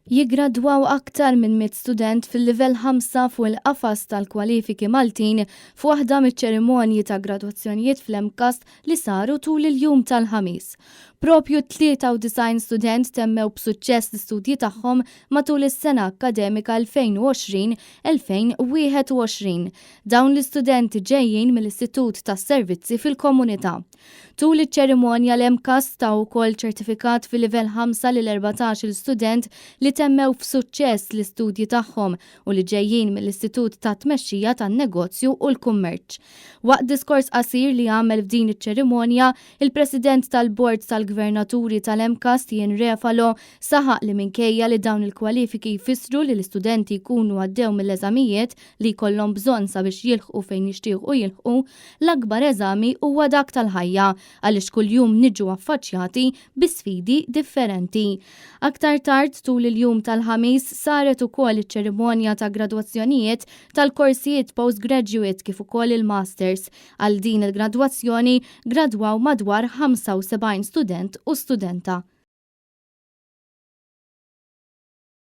Jiggradwaw aktar minn 100 student fil-livell 5 fuq il-qafas tal-kwalifiki Maltin f'waħda miċ-ċerimonji ta' gradwazzjonijiet fl-MCAST li saru tul il-jum tal-Ħamis. Propju 93 student temmew b'suċċess l-istudji tagħhom matul is-sena akkademika 2020-2021. Dawn l-istudenti ġejjin mill-Istitut tas-Servizzi fil-Komunità. Tul iċ-ċerimonja l-MCAST taw ukoll ċertifikat fil-livell 5 lil 14-il student li temmew f'suċċess l-istudji tagħhom u li ġejjin mill-Istitut ta' Tmexxija tan-Negozju u l-Kummerċ. Waqt diskors qasir li għamel f'din iċ-ċerimonja, il-President tal-Bord tal-Gvernaturi tal-MCAST Ian Refalo saħaq li minkejja li dawn il-kwalifiki jfissru li l-istudenti jkunu għaddew mill-eżamijiet li jkollhom bżonn sabiex jilħqu fejn jixtiequ jilħqu, l-akbar eżami huwa dak tal-ħajja għaliex kuljum niġu affaċċjati bi sfidi differenti. Aktar tard tul il-jum tal-Ħamis saret ukoll iċ-ċerimonja ta' gradwazzjonijiet tal-korsijiet postgraduate kif ukoll il-masters. Għal din il-gradwazzjoni gradwaw madwar 75 student u studenta.